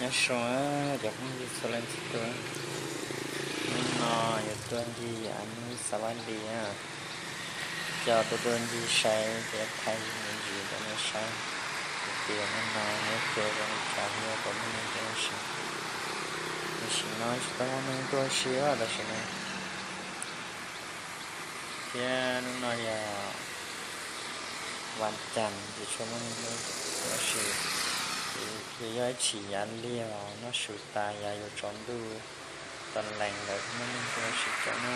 Nyob zoo cov phooj ywg txhua leej txhua tus, hnub no yuav tuaj ncig a nub xav vaj li na, coj tuaj tuaj ncig saib thiab thaij me ntsis rau nej saib tias hnub no nyob rau zoo li cas thiab puas muaj neeg tuaj ua si. Tam sim no tsis tau muaj neeg tuaj ua si tam sim no. Thiab hnub no yog vas cas ces tsis muaj neeg tuaj ua si, ces yog ib chim yav liaj los noj su tas yav yuav tsaus ntuj, tau lees lawm thiaj muaj neeg tuaj ua si coob na.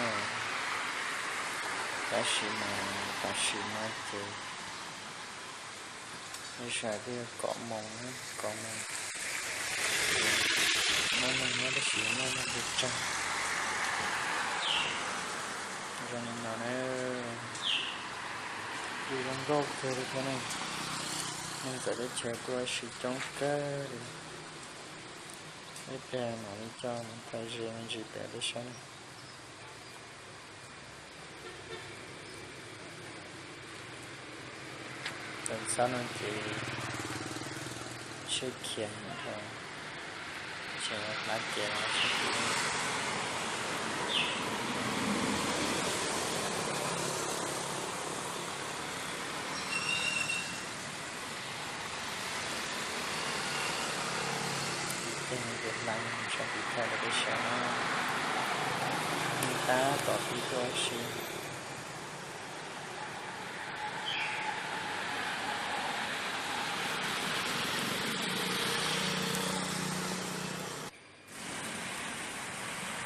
Tab sis mas tam sim no ces ib sij hawm twb yog kaum moos, kaum moos, muaj neeg nyob tab sis muaj neeg tsis tsawg. Zoo li no na, zoo nkauj kawg li thiab ne, neeg txawv teb chaws tuaj ua si coob kawg li. Ib pliag mam li coj mus thaij ze me ntsis pem peb saib na. Txawm xab no ces tsheb khiav heev dhau, tseem hlab ces los tsheb khiav. Ces hlab sab tiv thaiv rau peb saib, tab tom pib tuaj ua si.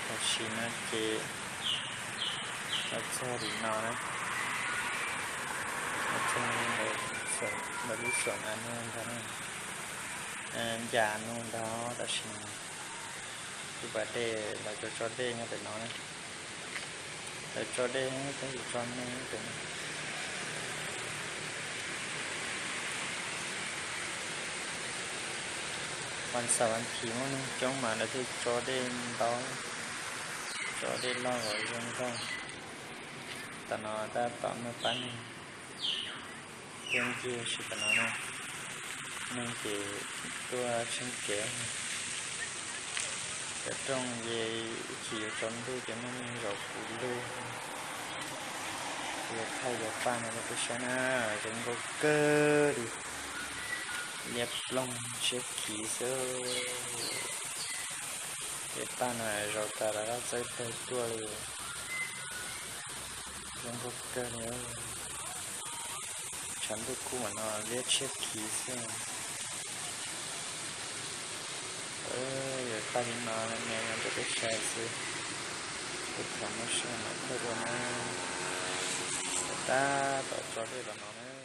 Tam sim no ces los txog tim no na, los txog ntawm lub xom a nub ntag, ncas a nub ntag. Tam sim no tus pas dej lawv tso tso dej nyob pem no na, lawv tso dej peb yuav tso neeg pem no. Vas xaum vas thiv muaj neeg coob mas lawv thiaj tso dej ntau, tso dej loj kom zoo nkauj. Tam no tab tom muaj pab neeg tuaj ncig ua si tom no na, neeg ces tuaj tsheej kev. Cov rooj ces ib chim yuav tsaus ntuj ces muaj neeg zaum puv lug. Yuav thaij cov paj no rau peb saib na, zoo nkauj kawg li, liab ploog tshiab khiv xwb. Tej paj no zaum tas rov qab txawb pawg tuaj li, zoo nkauj kawg li. Tshav ntuj kub mam no liab tshiab khiv xwb. Yuav tag li no me no rau peb saib xwb, kuv tham muaj sij hawm mam thaij dua na. Tab tom tso dej los no na.